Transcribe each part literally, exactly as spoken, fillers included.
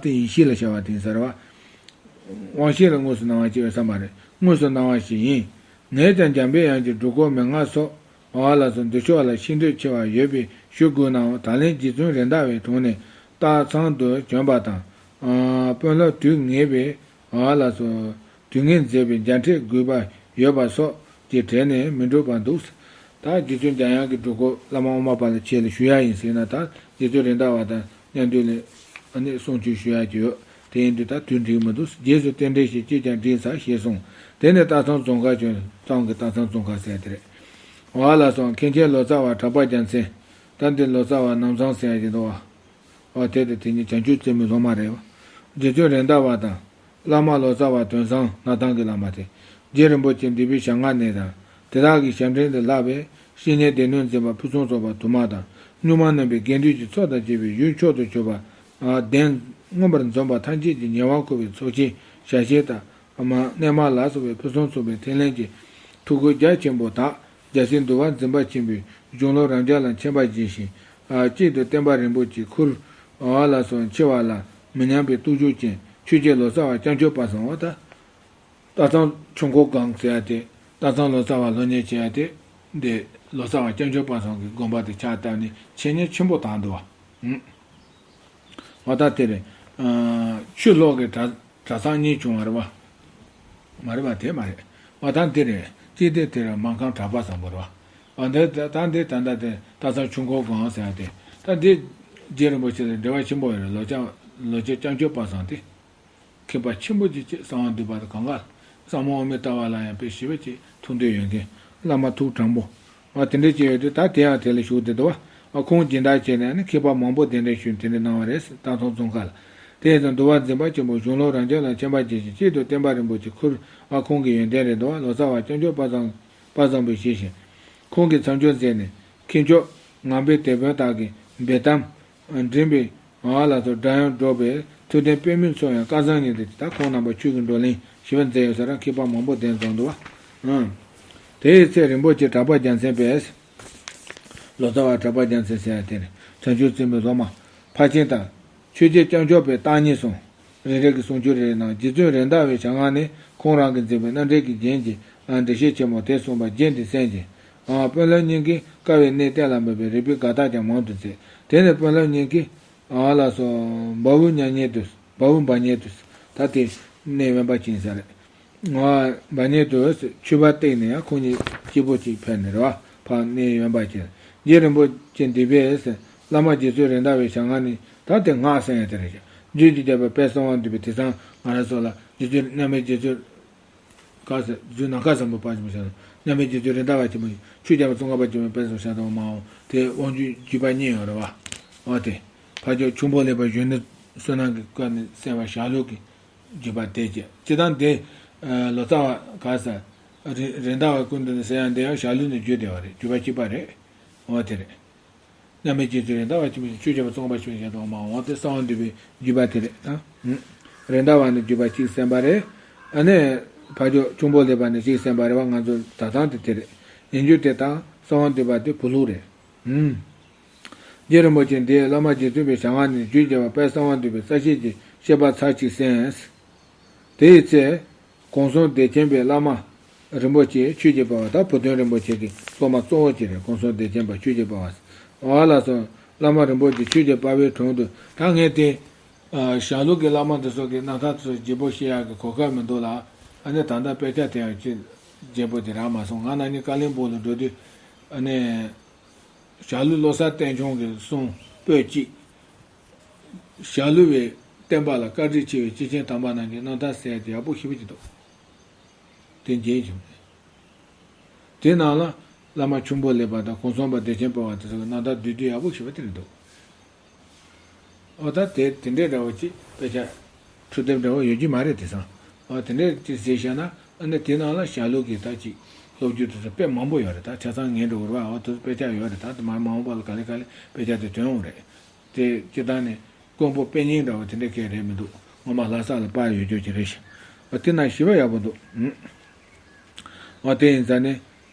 དེ་ཡེ་ཤེས་ལ་བྱ་བ་དེ་ཡིན་ས་རེད་བ། དབང་ཤེས་ལ་དངོས་སུ་སྣང་བ་སྐྱེ་བའི་བསམ་པ་རེད། དངོས་སུ་སྣང་བ་ཞིག་ཡིན། ངས་ཀྱང་འཇམ་པའི་དབྱངས་ཀྱི་སྒྲུབ་སྐོར་མན་ངག་སོགས་འོ་ལ་སོགས་འདི་ཕྱོགས་ལ་ཤེས་འདོད་ཆེ་བ་ཡོད་པས་ཞུ་དགོས་ནའང་ད་ལན་རྗེ་བཙུན་རེད་མདའ་བའི་དྲུང་ནས་སྟག་ཚང་དུ་བྱོན་པ་དང་། དཔོན་སློབ་དུས་ངེས་པའི་འོ་ལ་སོགས་དུས་ངེས་མཛད་པའི་མཇལ་འཕྲད་དགོས་པ་ཡོད་པ་སོགས་ཀྱི་གྲས་ནས་མི་འགྲུབ་པ་འདུག། ད་རྗེ་བཙུན་འཇམ་དབྱངས་ཀྱི་སྒྲུབ་སྐོར་བླ་མ་དབུ་མ་པ་ལ་ཁྱེད་ལ་ཞུ་ཡ་ཡིན་ཟེར་ན། ད་རྗེ་བཙུན་རེད་མདའ་བ་དང་མཉམ་འདུས་ལ་ཨ་ནི་གསུང་ཆོས་ཞུ་ཡ་ཅིག་ཡོད། དེ་ཡིན་དུས་ད་དུས་འགྲིག་མི་འདུག། རྗེས་སུ་རྟེན་འབྲེལ་ཞིག་ཅིས་ཀྱང་འགྲིག་ས་ཞེས་གསུངས། དེ་ནས་སྟག་ཚང་རྫོང་ཁག་བྱོན། གཙང་གི་སྟག་ཚང་རྫོང་ཁག་ཟེར་དེ་རེད། འོ་ལ་སོགས་མཁན་ཆེན་ལོ་ཙཱ་བ་གྲགས་པ་རྒྱལ་མཚན། ད་འདི་ལོ་ཙཱ་བ་ནམ་བཟང་ཟེར་ཡ་ཅིག་འདུག་བ། འོ་དེ་དེ་དེ་ཉིད་བྱང་ཆུབ་རྩེ་མོའི་སློབ་མ་རེད་བ། རྗེ་བཙུན་རེད་མདའ་བ་དང་། བླ་མ་ལོ་ཙཱ་བ་དོན་བཟང་སྣར་ཐང་གི་བླ་མ་སྟེ། རྗེ་རིན་པོ་ཆེ་འདི་པའི་ཞལ་སྔ་ནས་དང་། དེ་དག་གི་ཞབས་འདྲེན་དུ་ལྷག་པའི་བཤེས་གཉེན་སྡེ་སྣོད་འཛིན་པ་ཕུན་སུམ་ཚོགས་པ་དུ་མ་དང་། སྨྱུག་མ་སྣོན་པའི་དགེ་འདུན་གྱི་ཚོགས་དང་བཅས་པའི་ཡུལ་མཆོག་ཏུ་གྱུར་པ། གདན་མངོན་པར་འཛོམས་པ་ཐམས་ཅད་ཀྱི་ཉེ་བར་མཁོ་བའི་ཚོགས་ཆེན་ཞལ་ཤེས་དང་། གནས་མལ་ལ་སོགས་པའི་ཕུན་སུམ་ཚོགས་པའི་ཐིག་ལེན་གྱི་ཐུགས་ཁུར་རྒྱ་ཆེན་པོ་དག་རྒྱལ་སྲས་འདུལ་བ་འཛིན་པ་ཆེན་པོའི་གཞུང་ལུགས་རབ་འབྱམས་ལ་མཁྱེན་པ་ཇི་བཞིན། གཅིག་ཏུ་བསྟན་པ་རིན་པོ་ཆེའི་ཁུར་ལ་སོགས་འཆི་བ་ལ་མི་ཉམས་པའི་སྟོབས་ཤུགས་ཅན་ཆོས་རྗེ་ལོ་ཙཱ་བ་སྐྱབས་མཆོག་དཔལ་བཟང་བ་དང་། སྟག་ཚང་ཆུ་འཁོར་སྒང་ཟེར་ཡ་དེ། སྟག་ཚང་ལོ་ཙཱ་བ་སློབ་གཉེར་བྱེད་ཡ་དེ། འདི་ལོ་ཙཱ་བ་སྐྱབས་མཆོག་དཔལ་བཟང་གི་དགོན་པ་དེ་ཕྱག་བཏབ་ནས་འཆད་ཉན་ཆེན་པོ་དར་འདུག་བ། འོ་ད་དེ་རེད། ཆུ་ལྷོ་གི་གྲྭ་གྲྭ་ཚང་གཉིས་བྱུང་བ་རེད་བ། མ་རེད་བ། དེ་མ་རེད། འོ་ད་འདི་རེད། གཅིག་དེ་དེ་རེད། སྨར་ཁམས་གྲགས་པ་བཟང་པོ་རེད་བ། འོ་འདི་ད་འདི་ད་ལྟ་དེ་སྟག་ཚང་ཆུ་འཁོར་སྒང་ཟེར་ཡ་དེ། ད་འདི་རྗེ་རིན་པོ་ཆེ་དང་འབྲེལ་བ་ཆེན་པོ་ཡོད་རེད། ལོ་ལོ་ལོ་ཙཱ་སྐྱབས་མཆོག་དཔལ་བཟང་དེ། མཁས་པ་ཆེན་པོ་ཅིག་བྱས། གསང་བ་འདུས་པ་དང་གང་ག། ཟབ་མོ་དབུ་མའི་ལྟ་བ་ལ་ཡང་དཔེ་ཞེ་པོ་ཅིག་ཐུགས་འདོད་ཡོད་མཁན། བླ་མ་ཐུགས་དྲང་པོ། ཨ་དེ་འདྲ་ཅིག་ཡོད་དུས་ད་དེ་ཡང་དེ་ལ་བཞུགས་བསྡད་འདུག་བ། ཨ་ཁོང་སྦྱིན་བདག་བྱས་ནས་ནི་མཁས་པ་མང་པོ་གདན་འདྲེན་ཞུས་དེ་འདྲ་གནང་བ་རེད། སྟག་ཚང་རྫོང་ཁག་ལ། དེ་ཡིན་ཙང་འདུལ་བ་འཛིན་པ་ཆེན་པོ་གཞུང་ལུགས་རབ་འབྱམས་ལ་མཁྱེན་པ་ཇི་བཞིན། གཅིག་ཏུ་བསྟན་པ་རིན་པོ་ཆེའི་ཁུར་ཨ་ཁོང་གི་ཡོན་ཏན་རེད་འདུག་བ། ལོ་ཙཱ་བ་སྐྱབས་མཆོག་དཔལ་བཟང་དཔལ་བཟང་པོས་ཞེས་བཞིན། ཁོང་གིས་མཚམས་སྦྱོར་མཛད་ནས་མཁས་མཆོག་ངང་པའི་དེད་དཔོན་དག་གི་འབེལ་གཏམ། འདྲེན་པའི་ངག་ལ་སོགས་སྒྲ་དབྱངས་སྒྲོག་པའི་ཐུབ་བསྟན་པད་མོའི་ཚོགས་ཡང་སྐལ་བཟང་ཉིད་དུ་ད་ཁོང་རྣམ་པ་ཆོས་ཀྱི་བགྲོ་གླེང་ཞེས་པ་མཛད་ཡོད་ས་ར། མཁས་པ་མང་པོ་གདན་འཛོམས་འདུག་བ། ཨང་། དེའི་ཚེ་རིན་པོ་ཆེ་གྲགས་པ་རྒྱལ་མཚན་པས། ལོ་ཙཱ་བ་གྲགས་པ་རྒྱལ་མཚན་ཟེར་ཡ་དེ་རེད། བྱང་ཆུབ་སེམས་དཔའི་སློབ་མ་ཕར་ཕྱིན་དང་། ཆོས་རྗེ་སྐྱབས་མཆོག་པའི་རྟགས་གཉིས་གསུངས། རེ་རེ་གི་གསུང་ཆོས་རེ་རེ་གནང་། རྗེ་བཙུན་རེད་མདའ་བའི་ཞལ་སྔ་ནས་ཁོང་རང་གིས་མཛད་པའི་རྣམ་འགྲེལ་གྱི་རྒྱན་གྱི་འགྲེལ་བཤད་ཆེན་མོ་དེ་གསུངས་པ་རྒྱན་དེ་གསན་ཅིང་། དཔོན་སློབ་གཉིས་ཀྱིས་དཀའ་བའི་གནས་གཏན་ལ་འབེབས་པའི་རིགས་པའི་དགའ་རྟགས་ཀྱང་མང་དུ་མཛད། དེ་ནས་དཔོན་སློབ་གཉིས་ཀྱིས་ཨ་ལ་སོགས་འབའ་བུ་མྱ་ངན་དུ། འབའ་བུ་འབའ་ངན་དུ། ད་དེ་གནས་དབེན་པ་ཅིག་ཡིན་ས་རེད། འབའ་ངན་དུ་མཆོད་པ་བཏེགས་ནས་ཡང་ཁོང་གཉིས་སྐྱིད་པོ་ཅིག་ཕེབས་ནས་རེད་བ། ཕར་གནས་དབེན་པ་ཅིག། རྗེ་རིན་པོ་ཆེ་འདི་པས་བླ་མ་རྗེ་བཙུན་རེད་མདའ་བའི་ཞལ་སྔ་ནས། ད་དེ་སྔགས་གསན་ཡ་དེ་རེད། རྗེ་བཙུན་རྒྱལ་བ་དཔལ་གསང་བ་འདུས་པའི་དེང་སང་ང་རང་ཚོ་ལ་རྗེ་བཙུན་མཉམ་མེད་རྗེ་བཙུན། ག་ཟེར་རྗེ་བཙུན་ནམ་མཁའ་བཟང་པོ་དཔལ་ཆེན་པོ་ཞལ་ལ། མཉམ་མེད་རྗེ་བཙུན་རེད་མདའ་བ་ཆེན་པོ་ཡིན། ཆོས་རྒྱལ་བ་ཙོང་ཁ་པ་ཆེན་པོའི་དཔལ་བཟང་ཞལ་དང་མ་འོངས་དེ་དབང་ཆོས་བརྒྱུད་པ་གཉིས་ཡོད་རེད་བ། འོ་དེ། ཕ་ཇོ་ཁྱུང་པོ་ལེགས་པ་གཞོན་ནུ་བསོད་ནམས་ཀྱི་སྐབས་ནས་གསན་པ་ཞྭ་ལུ་གི་བརྒྱུད་པ་དེ་བཅས་སྤྱི་དང་དེ། ལོ་ཙཱ་བ་ག་ཟེར། རེད་མདའ་བ་ཀུན་ཏུ་ནི་ཟེར་ཡང་དེ་ཡང་ཞྭ་ལུ་ནས་བརྒྱུད་བསྡད་པ་རེད། བརྒྱུད་པ་གཅིག་པ་རེད། འོ་དེ་རེད། མཉམ་མེད་རྗེ་བཙུན་རེད་མདའ་བ་ཆེན་པོ་ཡིན། ཆོས་རྒྱལ་བ་ཙོང་ཁ་པ་ཆེན་པོའི་ཞལ་དང་མ་འོངས་དེ་གསང་བ་འདུས་པའི་བརྒྱུད་པ་དེ་རེད་ད། རེད་མདའ་བ་ནས་བརྒྱུད་པ་གཅིག་གསན་པ་རེད། ཨ་ནི། ཕ་ཇོ་ཁྱུང་པོ་ལེགས་པ་ནས་གཅིག་གསན་པ་རེད་བ། ང་ཚོ་ད་ཐང་དེ་དེ་རེད། ཡིན་རྒྱུ་དེ་དང་གསང་བ་འདུས་པ་དེ་བུ་ལུགས་རེད། རྗེ་རིན་པོ་ཆེ་འདིའི་བླ་མ་རྗེ་བཙུན་པའི་ཞལ་སྔ་ནས་རྒྱུད་རྒྱལ་བ་དཔལ་གསང་བ་འདུས་པའི་གསལ་བཤད་ཀྱི་བཤད་པ་ཚར་གཅིག་གསན། དེའི་ཚེ། གོང་གསུམ་བདེ་ཆེན་པའི་བླ་མ་རིན་པོ་ཆེ་ཆོས་རྗེ་དཔལ་བ་དང་བུ་སྟོན་རིན་པོ་ཆེ་གི་སློབ་མ་གཙོ་བོ་ཅིག་རེད། གོང་གསུམ་བདེ་ཆེན་པ་ཆོས་རྗེ་དཔལ་བ། འོ་ལགས་སོ། བླ་མ་རིན་པོ་ཆེ་ཆོས་རྗེ་དཔལ་བའི་དྲུང་དུ། ད་ངས་དེ། ཞྭ་ལུ་གི་བླ་མ་དེ་ཚོ་གི་རྣམ་ཐར་དེ་ཚོ་བརྗེ་པོ་བཤད་ཡག་གི་གོ་སྐབས་མི་འདུག་ལ། ཨ་ནི་ད་ལྟ་དཔེ་ཆ་དེ་ཡང་ཅིག་བརྗེ་པོ་དེ་རག་མ་སོང་། ང་ན་ནིང་བཀའ་བློན་སྦུག་ལ་འགྲོ་དུས། ཨ་ནི། ཞྭ་ལུ་བློ་གསལ་བསྟན་སྐྱོང་གི་གསུང་པོད་གཅིག། ཞྭ་ལུ་བའི་བསྟན་པ་ལ་བཀའ་དྲིན་ཆེ་བའི་སྐྱེས་ཆེན་དམ་པ་རྣམས་ཀྱི་རྣམ་ཐར་ཟེར་ཡ་དེ་ཡག་པོ་ཞེ་པོ་ཅིག་འདུག། དེ་མཇལ་བྱུང་། དེ་ནང་ལ་བླ་མ་ཁྱུང་པོ་ལེགས་པ་དང་གོང་གསུམ་པ་བདེ་ཆེན་དཔལ་བ་དེ་ཚོ་གི་རྣམ་ཐར་བསྡུས་དུས་ཡག་པོ་ཞེ་པོ་དེ་རེད་འདུག། འོ་ད་དེ་དེ་འདྲའི་འདྲ་བོ་ཅིག་དཔེ་ཆ་འཕྲོ་དེབ་འདྲ་བོ་ཡོད་ཀྱི་མ་རེད་དེང་སང་། འོ་དེ་འདྲའི་ཅིག་གཟིགས་བྱས་ན། ཨ་ནི་དེ་ནང་ལ་ཞྭ་ལུ་གི་ད་ཅིག་སློབ་བརྒྱུད་དེ་ཚོ་དཔེ་མང་པོ་ཡོད་རེད། ད་ཆ་ཚང་ངས་འགྲོ་དགོས་རེད་བ། འོ་དེ་ཚོ་དཔེ་ཆ་ཡོད་རེད། ད་དེ་མ་མ་འོངས་པ་ལ་ག་ལེ་ག་ལེ་དཔེ་ཆ་དེ་ཐོན་འོང་རེད། དེ་སྤྱིར་བཏང་ནས་དཀོན་པོ་དཔེ་རྙིང་འདྲ་བོ་དེ་འདྲ་གས་རེད་མི་འདུག། ངོ་མ་ལྷ་ས་ལ་པར་ཡོད་རྒྱུ་ཅིག་རེད་ཤག། འོ་དེ་ན་ཞེ་པོ་ཡག་པོ་འདུག། འོ་དེ་ཡིན་ཙང་ནི།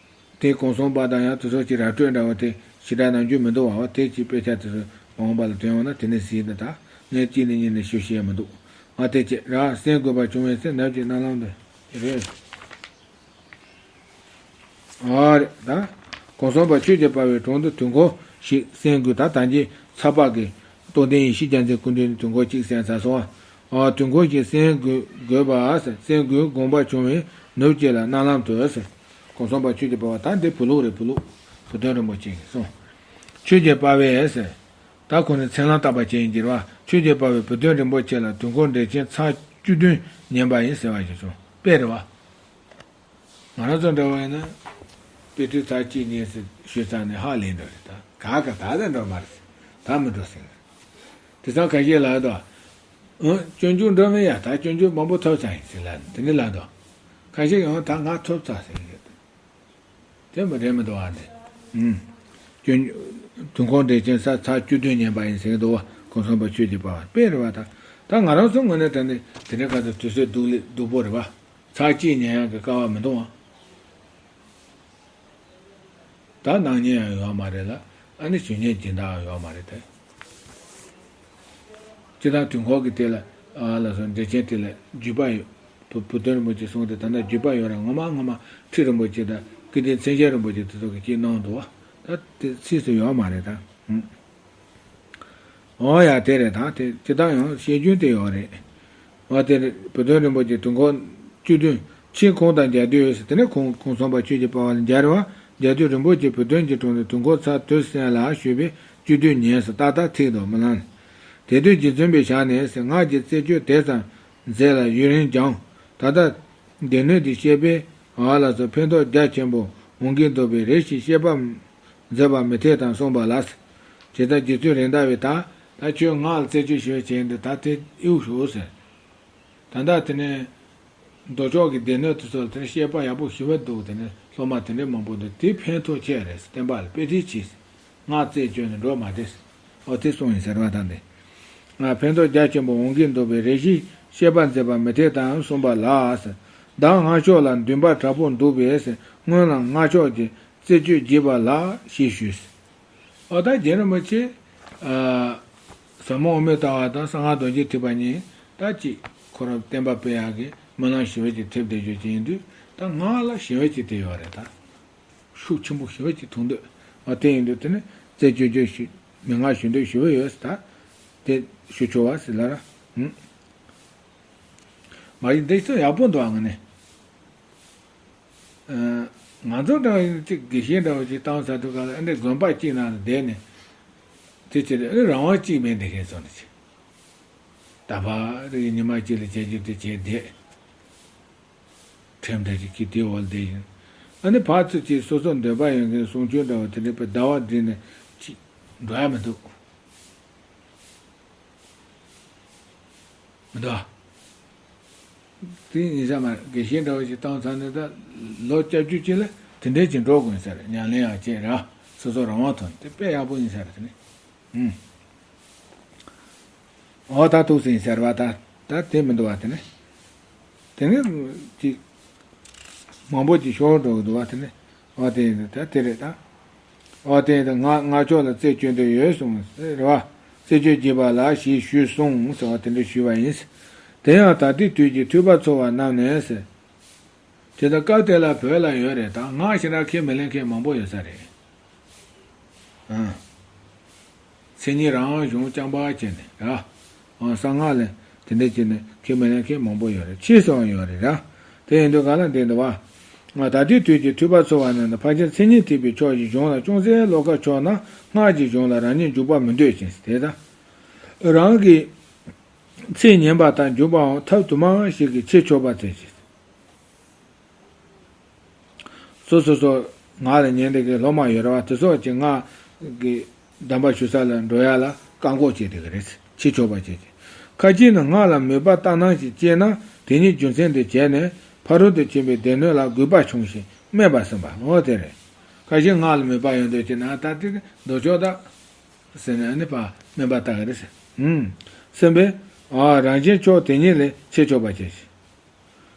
དེ་གོང་གསུམ་པ་དང་ཡང་དེ་ཚོ་ཅིག་ར་སྤྲོད་འདྲ་བོ་དེ་ཞེ་དྲག་ནམ་རྒྱུན་མི་འདུག་བ། འོ་དེ་ཅིག་དཔེ་ཆ་དེ་ཚོ་མ་འོངས་པ་ལ་ཐོན་འོང་ན་དེ་ནས་གཟིགས་ནས་ད་ ངས་གཅིག་ནས་གཉིས་ནས་ཞུ་ཤེས་མི་འདུག་ང་དེ་ཅི་ར་གསན་དགོས་པ་བྱུང་བས་ཟེར་ནབ་ཀྱི་རྣ་ལམ་དུ་རེད། ཨ་རེད་ད། གོང་གསུམ་པ་ཆོས་ཀྱི་དཔལ་བའི་དྲུང་དུ་དུས་འཁོར་ཞིག་གསན་དགོས། ད་ད་གིན་ཚགས་པར་གྱི་རྟོགས་ལྡན་ཡེ་ཤེས་རྒྱལ་མཚན་སྐུ་མདུན་ནས་དུས་འཁོར་གཅིག་གསན་ཚར་སོང་ཨ། དུས་འཁོར་ཞིག་གསན་དགོས་དགོས་པ་ཟེར་གསན་དགོས་དགོངས་པ་བྱུང་བས་ནུབ་ཀྱི་ལ་རྣ་ལམ་དུ་ཟེར། གོང་གསུམ་པ་ཆོས་ཀྱི་དཔལ་བ་ད་འདི་བོད་ལུགས་རེད། བོད་ལུགས་བུ་སྟོན་རིན་པོ་ཆེ་གིས་གསུངས། ཆོས་ཀྱི་དཔལ་བས་ཟེར། ད་ཁོ་ནས་མཚན་ལམ་བཏགས་པ་ཅན་གྱི་རེད་བ། ཆོས་ཀྱི་དཔལ་བའི་བུ་སྟོན་རིན་པོ་ཆེ་ལ་དུས་འཁོར་འགྲེལ་ཆེན་ཚར་བཅུ་བདུན་ཉན་པ་ཡིན་ཟེར་བ་ཞིག་བྱུང་དཔེ་རེད་བ། ང་རང་ཚོ་འདྲ་བ་ཡིན་ན། དཔེ་ཁྲིད་ཚར་གཅིག་ཉན་ཟེར་ཞུས་ཚར་ནས་ཧ་ལས་འགྲོ་རེད་ད། ག་ག་ད་ད་འགྲོ་མ་རེད། ད་མི་འགྲོ་ཟེར། དེ་ཚང་ཁ་ཤས་ལ་ད། ཨང་སྤྱོད་འཇུག་འགྲོ་མི་ཡ་ད་སྤྱོད་འཇུག་མང་པོ་ཐོབ་ཚར་ཡིན་ཟེར་ལ་དེ་ནི་ལ་ད། ཁ་ཤས་ཡང་ད་ང་ཐོབ་ཚར་ཟེར་གི་རེད། དེ་མི་རེད་མི་འདུག་ཨ་ནི། ཨུམ། སྐྱོན། དུས་འཁོར་འགྲེལ་ཆེན་ས་ཚར་བཅུ་བདུན་ཉན་པ་ཡིན་ཟེར་གི་འདུག་བ། གོང་གསུམ་པ་ཆོས་ཀྱི་དཔལ་བ་དཔེ་རེད་བ་ད། ད་ང་རང་ཚོ་ངོས་ནས་དྲན་ནས་དེ་འདྲའི་ཁ་ཚ་དུས་ཚོད་སྡུག་ལེ་སྡུག་པོ་རེད་བ། ཚར་གཅིག་ཉན་ཡག་གི་སྐལ་བ་མི་འདུག་ཨ། ད་གནང་མཁན་ཡང་ཡོད་མ་རེད་ལ། ཨ་ནི་ཞུ་མཁན་སྦྱིན་བདག་ཡང་ཡོད་མ་རེད་དེ། སྤྱིར་བཏང་དུས་འཁོར་གྱི་དེ་ལ་ཨ་ལ་སོགས་འགྲེལ་ཆེན་དེ་ལ་བརྒྱུད་པ་ཡོད། བུ་བུ་སྟོན་རིན་པོ་ཆེ་གསུངས་ཏེ་ད་ལྟ་བརྒྱུད་པ་ཡོད་ར་ངོ་མ་ངོ་མ་ཁྲི་རིན་པོ་ཆེ་དང་ཀིརྟི་མཚན་ཅན་རིན་པོ་ཆེ་དེ་ཚོ་གིས་ཅིག་གནང་འདུག་བ། ད་དེ་ཚིགས་སུ་ཡོད་མ་རེད་ད། ཨོ་ཡ་དེ་རེད་ད་དེ་སྤྱིར་བཏང་ཡང་བཤད་རྒྱུན་དེ་ཡོད་རེད། འོ་དེར་བུ་སྟོན་རིན་པོ་ཆེ་དུས་འཁོར་བཅུ་བདུན་ཕྱིས་ཁོང་དང་མཇལ་དུས་ཟེར་དེ་ནས་ཁོང་གོང་གསུམ་པ་ཆོས་ཀྱི་དཔལ་བ་ལ་མཇལ་བ། མཇལ་དུས་རིན་པོ་ཆེ་བུ་སྟོན་གྱི་དྲུང་དུ་དུས་འཁོར་ཚར་དུས་གསན་ལ་ཞུས་པས་བཅུ་བདུན་ཉན་ཟེར་ཏག་ཏག་ཐིག་འདུག་མི་ལང་། དེ་དུས་རྗེ་བཙུན་པའི་ཞལ་ནས་ཟེར་སྔགས་ཀྱི་རྩད་གཅོད་དེ་ཙམ་མཛད་ལ་ཡུན་རིང་སྦྱངས། ད་ལྟ་སྡེ་སྣོད་དེ་བཤད་པས་ཨ་ལ་སོགས་ཕན་ཐོགས་རྒྱ་ཆེན་པོ་འོང་གིན་འདུག་པས་རེ་ཞིག་བཤད་པ་མཛད་པ་མི་འཐད་དམ་གསུངས་པ་ལགས། ཇི་ལྟར་རྗེ་བཙུན་རེད་མདའ་བས་ད་ད་ཁྱོད་སྔགས་ལ་རྩད་གཅོད་ཞུ་བྱས་འདི་ད་དེ་ཨེའུ་ཞུ་ཟེར། ད་ལྟ་དེ་ནས་མདོ་ཕྱོགས་ཀྱི་སྡེ་སྣོད་དེ་ཚོ་ལ་དེ་ནས་བཤད་པ་ཡག་པོ་ཞུ་བ་འདུག་དེ་ནས་སློབ་མ་དེ་འདྲའི་མང་པོ་འདུག་དེ་ཕན་ཐོགས་ཆེ་རེད་བསྟན་པ་ལ་དཔེ་ཁྲིད་གྱིས། སྔགས་རྩད་གཅོད་ནས་འགྲོ་མ་བདེ། ཨོ་དེ་གསུངས་ཡིན་ཟེར་བ་དང་དེ། ང་ཕན་ཐོགས་རྒྱ་ཆེན་པོ་འོང་གིན་འདུག་པས་རེ་ཞིག་བཤད་པ་མཛད་པ་མི་འཐད་དམ་གསུངས་པ་ལགས། བདག་སྔགས་ཕྱོགས་ལ་འདུན་པ་དྲག་པོ་འདུག་པས་སྔོན་ལ་སྔགས་ཕྱོགས་ཀྱི་རྩད་གཅོད་བགྱིས་པ་ལགས་ཞེས་ཞུས། ཨོ་ད་རྗེ་རིན་པོ་ཆེ། ཟབ་མོ་དབུ་མའི་ལྟ་བ་དང་གསང་སྔགས་རྡོ་རྗེ་ཐེག་པ་གཉིས་ད་ཅིག་ཁོ་རང་བསྟན་པ་སྤེལ་ཡག་གི་སྨོན་ལམ་ཞི་བའི་ཅིག་ཐེབས་བསྡད་རྒྱུ་ཅིག་ཡིན་དུས་ད་སྔགས་ལ་ཞི་བའི་ཅིག་དེ་ཡོད་རེད་ད། ཤུགས་ཆེན་པོ་ཞེ་པོ་ཅིག་མཐོང་འདོད། ཨ་དེ་ཡིན་དུས་དེ་ནི་རྩད་གཅོད་རྒྱུ་ཞུ་མན་ངག་ཞུ་འདོད་ཞུ་བ་ཡོད་ཟེར་ད། དེ་ཞུ་ཆོག་བ་ཟེར་ལ་ར། ཧུམ། མ་ཡིན་འདི་ཚོ་ཡག་པོ་འདུག་ཨ་ང་ནི། ཨ་ང་ཚོ་འདྲ་བ་ཡིན་ཅིག་དགེ་བཤེས་འདྲ་བ་ཅིག་བཏང་ཚར་དུས་ག་ལ་ཨ་འདྲ་དགོན་པ་གཅིག་ནང་ལ་བསྡད་ནས། དེ་ཕྱིར་ཨ་རང་དབང་གཅིག་མེད་འདི་ཁེ་སོང་ནི་ཅི། ད་བར་རེ་ཉི་མ་གཅིག་ལ་བྱེད་རྒྱུ་དེ་བྱས་བསྡད། ཁྲིམས་དེ་ཅིག་གིས་དེའི་འོག་བསྡད་ཡིན། ཨ་ནི་ཕར་ཚུར་གྱིས་སོ་སོ་འདོད་པ་ཡོད་མཁན་གསུང་ཆོས་འདྲ་བ་དེ་འདྲ་པའི་ཟླ་བ་བསྒྲིལ་ནས་ཅིག་འགྲོ་ཡ་མི་འདུག་མི་འདུག་ཨ། དེ་ཡིན་ས་མ་རེད། དགེ་བཤེས་འདྲ་བ་ཞིག་བཏང་ཚར་ནས་ད་ལོ་བཅུ་བཅུ་ཅིག་ལ་དེ་འདྲས་ཅིག་འགྲོ་དགོས་ས་རེད། ཉམས་ལེན་ཡང་བྱས་ར་སོ་སོ་རང་དབང་ཐོབ་དེ་དཔེ་ཡག་པོ་ཡིན་ས་རེད་དེ་ནི། ཨུམ། འོ་ད་ཐུགས་ཟིན་ཟེར་བ་ད་ད་དེ་མི་འདུག་བ་དེ་ནི། དེ་ནི་ཅིག་མང་པོ་ཅིག་ཤོར་འགྲོ་གི་འདུག་བ་དེ་ནི། འོ་དེ་ཡིན་ད་དེ་རེད་ད། འོ་དེ་ཡིན་ད་ང་ང་ཕྱོགས་ལ་རྩད་གཅོད་འདོད་ཡོད་གསུངས་རེད་བ། རྩད་གཅོད་བགྱིས་པ་ལགས་ཞེས་ཞུས་གསུངས་ཟེར་བ་དེ་འདྲ་ཞུས་པ་ཡིན། དེ་ཡང་ད་ལྟའི་དུས་ཀྱི་ཐོས་པ་ཚོལ་བ་རྣམས་ནས་ཟེར། དེ་ལྟར་སྐབས་དེ་ལ་བོད་ལ་ཡོད་རེད་ད་སྔགས་ཞེ་དྲག་ཁས་མི་ལེན་མཁན་མང་པོ་ཡོད་ས་རེད། ཨང་། མཚན་ཉིད་རང་དབང་གཞུང་རྐྱང་པ་བྱས་ནས་ར། ཨང་གསང་སྔགས་ལ་དེ་འདྲ་བྱས་ནས་ཁས་མི་ལེན་མཁན་མང་པོ་ཡོད་རེད། ཕྱིས་སུའང་ཡོད་རེད་ར། དེ་ཡིན་དུས་ག་ལ་འདི་འདུག་བ། ང་ད་ལྟའི་དུས་ཀྱི་ཐོས་པ་ཚོལ་བ་རྣམས་ནི་ཕལ་ཆེར་མཚན་ཉིད་ཐེག་པའི་ཕྱོགས་ཀྱི་གཞུང་ལ་ཅུང་ཟད་བློ་ཁ་ཕྱོགས་ན་སྔགས་ཀྱི་གཞུང་ལ་རང་ཉིད་འཇུག་པར་མི་འདོད་ཅིང་དེ་དང་། རང་གི་ཚིག་ཉན་པ་དང་འཇུག་པའང་ཐབས་དུ་མ་ཞིག་གིས་ཁྱད་ཆོད་པར་མཛད་ཅིང་། སོ་སོ་སོ་ངག་ལ་ཉན་བསྡད་མཁན་སློབ་མ་ཡོད་རེད་བ། དེ་ཚོ་ཅིག་ངག་གི་གདམས་པ་ཞུ་ས་ལ་འགྲོ་ཡ་ལ་བཀག་འགོག་བྱེད་བསྡད་ཀྱི་རེད། ཕྱི་ཆོག་པ་བྱེད་ཅིང་། ཁ་ཅིག་ནི་སྔགས་ལ་མོས་པ་ལྟར་སྣང་ཞིག་སྐྱེས་ན་དེ་ཉིད་རྒྱུ་མཚན་དུ་བྱས་ནས་ཕ་རོལ་ཏུ་ཕྱིན་པའི་སྡེ་སྣོད་ལ་གུས་པ་ཆུང་ཞིང་དམན་པར་སེམས་པ། འོ་དེ་རེད། ཁ་ཅིག་སྔགས་ལ་མོས་པ་ཡོད་འདོད་ཀྱི་ན་ད་དེ་མདོ་ཕྱོགས་དག་ཟེར་ནས་ཨ་ནི་ཕར་དམན་པ་ལྟ་གི་རེད་ཟེར། ཧུམ། སེམས་པས་ཨ་རང་གཞན་ཕྱོགས་དེ་ཉིད་ལས་ཕྱི་ཆོག་པ་བྱེད་ཅིང་།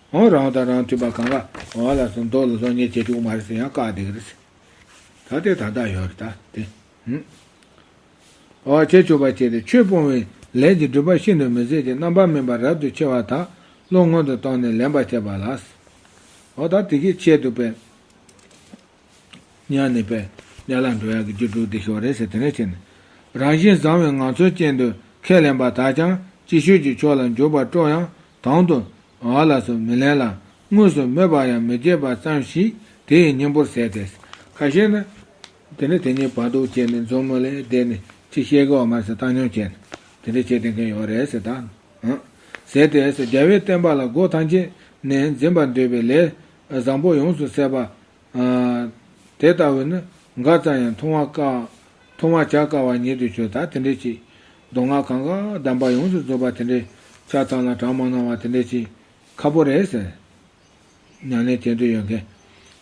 འོ་རང་དང་རང་མཐུན་པ་གང་ག་འོ་ལ་སོགས་མདོ་ལ་སོགས་ཉེས་བྱེད་ཅིག་དབུ་མ་རེད་ཟེར་ཡང་བཀག་བསྡད་ཀྱི་རེད། ད་དེ་ད་ལྟ་ཡོད་རེད་ད་དེ། ཧུམ། འོ་ཁྱད་ཆོད་པ་བྱས་ཏེ་ཆོས་སྤོང་བའི་ ལས་ཀྱི་སྒྲིབ་པ་ཤིན་ཏུ་མི་བཟད་ཅིང་། རྣམ་པར་སྨིན་པ་རབ་ཏུ་ཕྱེ་བ་དག། བློ་སྔོན་དུ་བཏང་ནས་ལེན་པར་བྱེད་པ་ལ། འོ་ད་དེ་གི་ཆེད་དུ་པས། ཉམས་ནས་པས་དམྱལ་བར་འགྲོ་ཡག་གི་རྒྱུ་དྲུག་དེ་ཤོར་རེད་ཟེར་དེ་ནས་བྱས་ནས། རང་བཞིན་བཟང་བའི་ངང་ཚུལ་ཅན་དུ་ཁས་ལེན་པ་དག་ཀྱང་ཅིག་ཤོས་ཀྱིས་མཆོག་ལ་འཇུག་པར་སྤྲོ་ཡང་དང་དུ་འོ་ལ་སོགས་མི་ལེན་ལ། དངོས་སུ་སྨོད་པ་ཡང་མི་བྱེད་པ་ཙམ་ཞིག་དེ་ཡི་སྙིང་པོར་ཟད་དེ། ཁ་ཤས་ནི། དེ་ནས་དེ་ཉིད་བར་དུ་བྱས་ནས་མཛུབ་མོ་ལས་བསྡད་ནས་ཅི་བཤད་གི་བ་མ་ཟད་བཏང་སྙོམས་བྱས་ནས་དེ་འདྲ་བྱེད་བསྡད་མཁན་ཡོད་རེད་ཟེར་ད། ཟད་དེ་ཟེར་རྒྱལ་བའི་བསྟན་པ་ལ་སྒོ་ཐམས་ཅད་ནས་འཛིན་པར་འདོད་པའི་ལས་བཟང་པོ་ཡོངས་སུ་ཟད་པ། དེ་ལྟ་བུ་ནི་འགའ་ཙམ་ཡང་མཐོང་བ་དཀའ། མཐོང་བ་བྱ་དཀའ་བ་ཉིད་དུ་གྱུར། ད་དེ་འདྲ་ཅིག་མདོ་སྔགས་གང་ག་གདམས་པ་ཡོངས་སུ་རྫོགས་པ་དེ་འདྲ་ཆ་ཚང་ལ་དྲངས་མ་གནང་བ་དེ་འདྲ་ཅིག་ཁག་པོ་རེད་ཟེར། ཉམས་ལེན་བྱེད་འདོད་ཡོད་མཁན།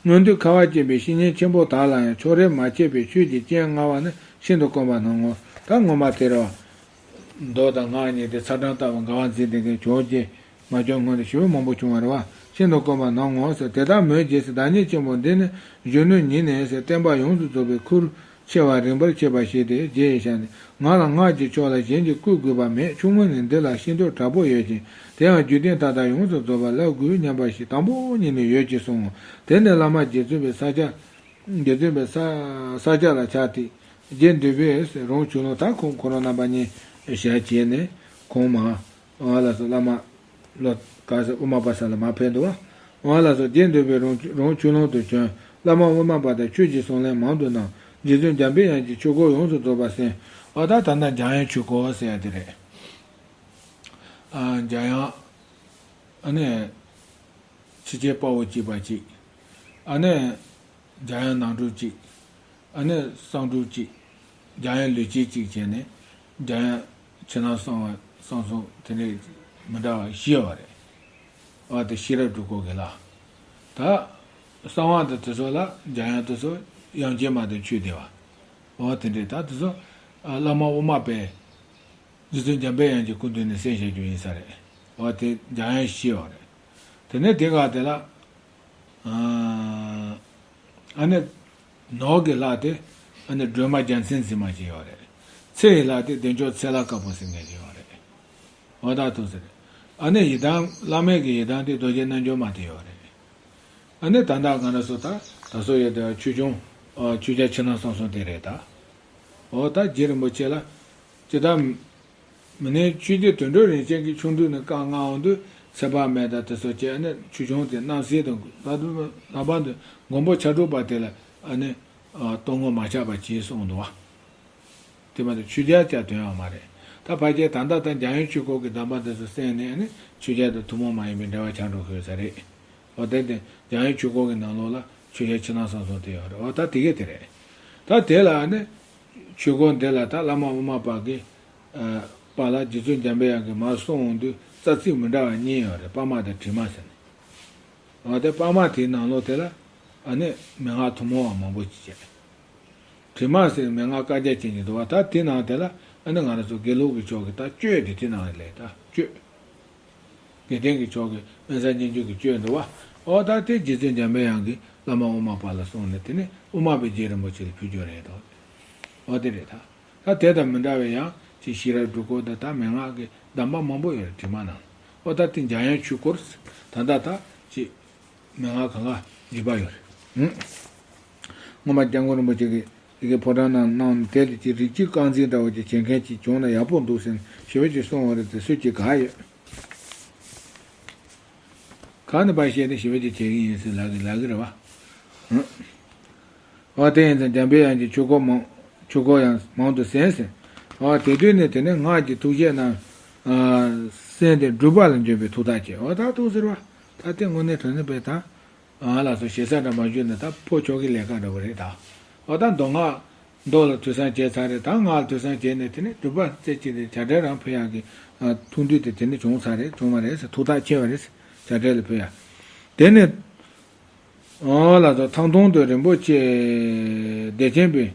སྔོན་དུས་ཁ་བ་ཅན་པའི་བཤེས་གཉེན་ཆེན་པོ་དག་ལ་ཡང་ཕྱོགས་རིས་མ་ཕྱེད་པའི་ཆོས་ཀྱི་སྤྱན་མངའ་བ་ནི་ཤིན་ཏུ་དཀོན་པ་སྣང་ངོ་། ད་ངོ་མ་དེ་རེད་བ། མདོ་དང་སྔགས་གཉིས་དེ་ཚ་གྲང་ལྟ་བུ་འགལ་བ་འཛིན་བསྡད་མཁན་ཇོ་བོ་རྗེ་མ་བྱོན་སྔོན་དུ་ཞེ་པོ་མང་པོ་བྱུང་བ་རེད་བ། ཤིན་ཏུ་དཀོན་པ་སྣང་ངོ་ཟེར། དེ་ལྟར་མོས་བྱས་སུ་བདག་ཉིད་ཆེན་པོ་འདི་ནི་གཞོན་ནུ་ཉིད་ནས་ཟེར། བསྟན་པ་ཡོངས་སུ་རྫོགས་པའི་ཁུར་ཆེ་བ་རིམ་པར་ཕྱེ་བ་ཞིག་སྟེ། རྗེ་ཡི་ཞལ་ནས། ང་ལ་སྔགས་ཀྱི་ཕྱོགས་ལ་གཞན་གྱིས་བསྐུལ་དགོས་པ་མེད། ཆུང་ངུ་ནས་འདི་ལ་ཤེས་འདོད་དྲག་པོ་ཡོད་ཅིང་། དེ་ཡང་རྒྱུད་སྡེ་མཐའ་དག་ཡོངས་སུ་རྫོགས་པ་བསླབ་དགོས་སྙམ་པ་ཞིག་དང་པོ་ཉིད་ནས་ཡོད་ཅེས་གསུངས་ངོ་། དེ་ནས་བླ་མ་རྗེ་བཙུན་པའི་ས་སྐྱ། རྗེ་བཙུན་པའི་ས་ས་སྐྱ་ལ་ཕྱག་ཏུ་རྗེ་འདོད་པས་རོང་ཆུ་ལུང་། ད་ཁོང་ཁོ་རང་རྣམ་པ་གཉིས་ཞལ་གྱེས་ནས་ཁོང་མ་ཨ་ལ་སོགས་བླ་མ། ལོ་ག་ས་དབུ་མ་པ་ས་ལ་མ་ཕེབས་འདུག་བ། འོ་ལགས་སོ། རྗེ་འདོད་པས་རོང་རོང་ཆུ་ལུང་དུ་བྱོན། བླ་མ་དབུ་མ་པ་དང་ཆོས་ཀྱི་གསུང་གླེང་མང་དུ་གནང་། རྗེ་བཙུན་འཇམ་པའི་དབྱངས་ཀྱི་ཆོས་སྐོར་ཡོངས་སུ་རྫོགས་པ་གསན། འོ་ད་ད་ལྟ་འཇམ་དབྱངས་ཆོས་སྐོར་ཟེར་ཡ་དེ་རེད། ཨ་འཇམ་དབྱངས། ཨ་ནི། ཕྱི་རྒྱལ་དཔའ་བོ་གཅིག་པ་གཅིག་ཨ་ནི། འཇམ་དབྱངས་ནང་སྒྲུབ་གཅིག་ཨ་ནི་གསང་སྒྲུབ་གཅིག་འཇམ་དབྱངས་ལུས་དཀྱིལ་གཅིག་བྱས་ནས། འཇམ་དབྱངས་ཕྱི་ནང་གསང་བ་གསང་གསུམ་དེ་འདྲའི་མི་འདྲ་བ་བཞི་ཡོད་རེད། འོ་དེ་ཤེས་རབ་སྒྲུབ་སྐོར་གྱི་ལ། ད། གསང་བ་དང་དེ་ཚོ་ལ་འཇམ་དབྱངས་དེ་ཚོ་དབྱངས་ཅན་མ་དང་ཆོས་སྡེ་བ། འོ་དེ་འདྲའི་ད་དེ་ཚོ། བླ་མ་དབུ་མ་པས། རྗེ་བཙུན་འཇམ་པའི་དབྱངས་ཀྱི་སྐུ་མདུན་ནས་གསན་བཞག་རྒྱུ་ཡིན་ས་རེད། འོ་དེ་འཇམ་དབྱངས་ཤེས་པ་རེད། དེ་ནས་དེ་ག་དེ་ལ། ཨ་ནི། ནོར་གྱི་ལྷ་དེ། ཨ་ནི་སྒྲོལ་མ་རྒྱལ་མཚན་ཟེར་མཁན་ཅིག་ཡོད་རེད། ཚེ་ཡི་ལྷ་དེ་བདེ་མཆོག་ཚེ་ལྷ་དཀར་པོ་ཟེར་མཁན་ཅིག་ཡོད་རེད། འོ་ད་ཐུགས་ཟེར། ཨ་ནི་ཡི་དམ་བླ་མེད་ཀྱི་ཡི་དམ་དེ་རྡོ་རྗེ་རྣལ་འབྱོར་མ་དེ་ཡོད་རེད། ཨ་ནི་ད་ལྟ་ང་རང་ཚོ་ད་ད་སོ་ཡོད་དེ་ཆོས་སྐྱོང་། ཆོས་རྒྱལ་ཕྱི་ནང་གསང་གསུམ་དེ་རེད་ད། འོ་ད་རྗེ་རིན་པོ་ཆེ་ལ། ཇི་ལྟར། མི་ནས་ཆོས་རྗེ་དོན་གྲུབ་རིན་ཆེན་གྱི་ཆོ་འཕྲུལ་ནི་བཀའ་མངགས་འོང་དུས་ཚེ་དཔག་མེད་དང་དེ་ཚོ་བཅས་ནི་ཆོས་སྐྱོང་དེ་རྣམ་སྲས་དང་ལྷག་པར་དུ་མགོན་པོ་ཕྱག་དྲུག་པ་དེ་ལ་ཨ་ནི་གཏོང་ངོ་མ་ཆག་པ་བྱས་གསུངས་འདུག་བ། དེ་མ་གཏོགས་ཆོས་རྒྱལ་ཀྱང་དོན་ཡང་མ་རེད། ད་ཕལ་ཆེར་ད་ལྟ་ད་འཇམ་དབྱངས་ཆོས་སྐོར་གྱི་གདམས་པ་དེ་ཚོ་གསན་ནས་ཨ་ནི་ཆོས་རྒྱལ་དང་ཐུན་མོང་མ་ཡིན་པའི་འབྲེལ་བ་ཆགས་འགྲོ་ཤོད་ས་རེད། འོ་དེ་དེ་འཇམ་དབྱངས་ཆོས་སྐོར་གྱི་ནང་ལོགས་ལ་ཆོས་རྒྱལ་ཕྱི་ནང་གསང་གསུམ་དེ་ཡོད་རེད། འོ་ད་དེ་གས་དེ་རེད། ད་དེ་ལ་ནི་ཆོས་སྐོར་འདི་ལ་ད་བླ་མ་དབུ་མ་པ་གི་པ་ལ་རྗེ་བཙུན་འཇམ་པའི་དབྱངས་ཀྱིས་མར་གསུངས་འོང་དུས་རྩ་ཚིག་མི་འདྲ་བ་གཉིས་ཡོད་རེད། དཔའ་མ་དང་དྲི་མ་ཟེར་ནས། འོ་དེ་དཔའ་མ་དེའི་ནང་ལོགས་དེ་ལ་ཨ་ནི་མན་ངག་ཐུན་མོང་བ་མང་པོ་ཅིག་བྱས། དྲི་མ་ཟེར་མན་ངག་བཀའ་རྒྱ་ཅན་གྱི་འདུག་བ། ད་དེ་ནང་དེ་ལ་ཨ་ནི་ང་རང་ཚོ་དགེ་ལུགས་ཀྱི་ཕྱོགས་ཀྱི་ད་གཅོད་དེ་དེ་ནང་ལས་ད་གཅོད། དགེ་ལྡན་གྱི་ཕྱོགས་ཀྱི་དབེན་ས་སྙན་བརྒྱུད་ཀྱི་གཅོད་འདུག་བ། འོ་ད་དེ་རྗེ་བཙུན་འཇམ་པའི་དབྱངས་ཀྱིས་བླ་མ་དབུ་མ་པ་ལ་གསུངས་ནས་དེ་ནས་དབུ་མ་པའི་རྗེ་རིན་པོ་ཆེ་ལ་ཕུལ་རྒྱུ་རེད་དོ། འོ་དེ་རེད་ད། ད་དེ་དང་མི་འདྲ་བའི་ཡང་ཅིག་ཤེས་རབ་སྒྲུབ་སྐོར་དང་ད་མན་ངག་གི་གདམས་པ་མང་པོ་ཡོད་རེད་དྲི་མ་ནང་། འོ་ད་དེ་འཇམ་དབྱངས་ཆོས་སྐོར་ད་ད་ད་ཅིག་མན་ངག་གང་ག་འཇུག་པ་ཡོད་རེད། སྔོན་མ་སྐྱབས་མགོན་རིན་པོ་ཆེ་གིས་དེ་གའི་ཕོ་བྲང་ནང་གནང་ནས་དེ་ལ་ཅིག་རིགས་གཅིག་རྐང་འཛིན་འདྲ་བོ་ཅིག་བྱེད་མཁན་ཅིག་བྱུང་ན་ཡག་པོ་འདུག་ཟེར་ནས་ཞེ་པོ་ཅིག་གསུངས་པ་རེད་དེ་སུ་གཅིག་ག་ཡོད། གང་ནས་ཕར་བཤད་ནས་ཞེ་པོ་ཅིག་བྱེད་ཀྱི་ཡིན་ཟེར་ལབ་ཀྱི་ལབ་ཀྱི་རེད་བ། འོ་དེ་ཡིན་ཙང་འཇམ་པའི་དབྱངས་ཀྱི་ཆོས་སྐོར་མང་ཆོས་སྐོར་ཡང་མང་དུ་གསན་ཟེར། འོ་དེ་དུས་ནས་དེ་ནས་སྔགས་ཀྱི་ཐུགས་བཞེད་རྣམས་གསན་ཏེ་སྒྲུབ་པ་ལ་འཇུག་པའི་ཐུགས་ཐག་བཅད། འོ་ད་ཐུགས་ཟེར་བ། ད་དེ་དངོས་གནས་དྲང་གནས་པའི་ད། ང་ལ་སོགས་ཞེ་ས་འདྲ་མ་བརྗོད་ན་ད་ཕོ་ཆོག་གི་ལས་ཀ་འདྲ་བོ་རེད་ད། འོ་ད་མདོ་སྔགས་མདོ་ལ་ཐོས་བསམ་བྱས་ཚར་རེད། ད་སྔགས་ལ་ཐོས་བསམ་བྱས་ནས་དེ་ནས་སྒྲུབ་པ་རྩེ་གཅིག་དེ་བྱ་བྲལ་རང་ཕུལ་ཡག་གི་ཐུགས་འདུན་དེ་དེ་ནས་བྱུང་ཚར་རེད། བྱུང་བ་རེད་ཟེར་ཐུགས་ཐག་ཆད་པ་རེད་ཟེར་བྱ་བྲལ་ལ་ཕུལ་ཡག་དེ་ནས། འོ་ལགས་སོ། ཐང་སྟོང་དུ་རིན་པོ་ཆེ་བདེ་ཆེན་པའི་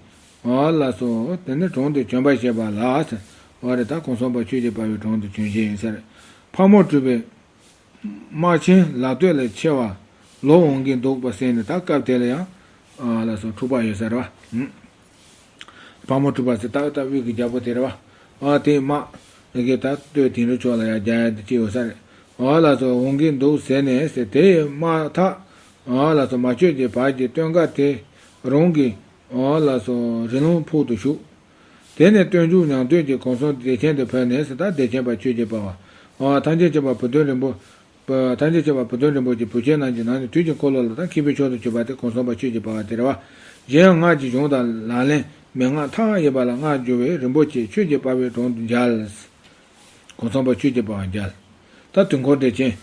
འོ་ལགས་སོ། དེ་ནས་གྲོང་དུ་བྱོན་པར་བྱེད་པ་ལ་ཟེར། འོ་རེད་ད་གོང་གསུམ་པ་ཆོས་ཀྱི་དཔལ་བའི་གྲོང་དུ་བྱོན་བཞིན་ཡིན་ཟེར། ཕག་མོ་གྲུ་པའི་དམག་ཆེན་ལ་སྟོད་ལ་ཆེ་བ་ལོག་འོང་གིན་འདུག་པ་གསན་ནས་ད་སྐབས་དེ་ལ་ཡང་འོ་ལགས་སོ་འཁྲུག་པ་ཡོད་ཟེར་བ། ཕག་མོ་གྲུ་པ་ཟེར་ད་ད་དབུས་ཀྱི་རྒྱལ་པོ་དེ་རེད་བ། འོ་དེའི་དམག་ཨ་གི་ད་སྟོད་དིང་རི་ཕྱོགས་ལ་ཡར་རྒྱག་ཡ་དེ་ཅིག་ཡོད་ས་རེད། འོ་ལགས་སོ། འོང་གི་འདུག་ཟེར་ནས་ཟེར། དེ་ཡི་མ་ཐག་འོ་ལགས་སོ། མ་ཆོད་ཀྱི་བར་གྱི་སྟོན་ཁ་དེ་རང་གི་འོ་ལགས་སོ་རི་ལུང་ཕུག་ཏུ་བཞུགས། དེ་ནས་སྟོན་མཇུག་ཉང་སྟོད་ཀྱི་གོང་གསུམ་བདེ་ཆེན་དུ་བོས་ནས་ཟེར། ད་བདེ་ཆེན་པ་ཆོས་ཀྱི་པ་བ། འོ་ཐམས་ཅད་མཁྱེན་པ་བུ་སྟོན་རིན་པོ། པ་ཐམས་ཅད་མཁྱེན་པ་བུ་སྟོན་རིན་པོ་ཆེ་བུ་ཆེན་རྣམས་ཀྱི་ནང་ནས་དུས་ཀྱི་འཁོར་ལོ་ལ་ད་མཁས་པའི་མཆོག་ཏུ་གྱུར་པ་དེ་གོང་གསུམ་པ་ཆོས་ཀྱི་པ་བ་དེ་རེད་བ། གཞན་ཡང་སྔགས་ཀྱི་གཞུང་དང་ལག་ལེན་མན་ངག་མཐའ་ཡས་པ་ལ་སྔགས་སྦྱོར་བའི་རིན་པོ་ཆེ་ཆོས་ཀྱི་པ་བའི་དྲུང་དུ་མཇལ། གོང་གསུམ་པ་ཆོས་ཀྱི་པ་བ་མཇལ། ད་དུས་འཁོར་བདེ་ཆེན།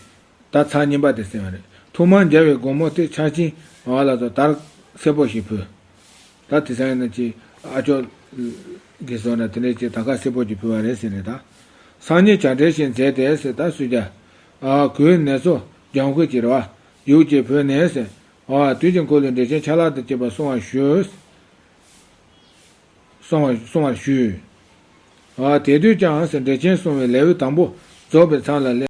ད་ཚར་གཉིས་པ་དེ་ཟེར་བ་རེད། ཐོག་མར་མཇལ་བའི་དགོང་མོ་དེ་ཆར་ཆེན་བ་ལ་སོགས་དར་སེར་པོ་ཞིག་ཕུལ། ད་དེ་སང་ཡིན་ན་ཅི་ཨ་ཅོ་གི་བཟོ་ན་དེ་འདྲའི་ཅི་ད་ག་སེར་པོ་ཅིག་ཕུལ་བ་རེད་ཟེར་ནས་ད། སང་ཉིན་བྱ་བྲལ་ཞིག་མཛད་དེ་ཟེར། ད་སུས་ཀྱང་ཨ་གོས་ནེ་ཙོ་ལྗང་ཁུ་གྱི་རེད་བ། ཡུག་ཅིག་ཕུལ་ནས་ཟེར། ཨ་དུས་ཀྱི་འཁོར་ལོའི་འགྲེལ་ཆེན་ཆ་ལག་དང་བཅས་པ་གསུང་བར་ཞུས། གསུང་བར་གསུང་བར་ཞུས། ཨ་དེ་དུས་ཀྱང་ཟེར་འགྲེལ་ཆེན་གསུང་བའི་ལེའུ་དང་པོ་རྫོགས་པའི་མཚམས་ལ་སླེབས།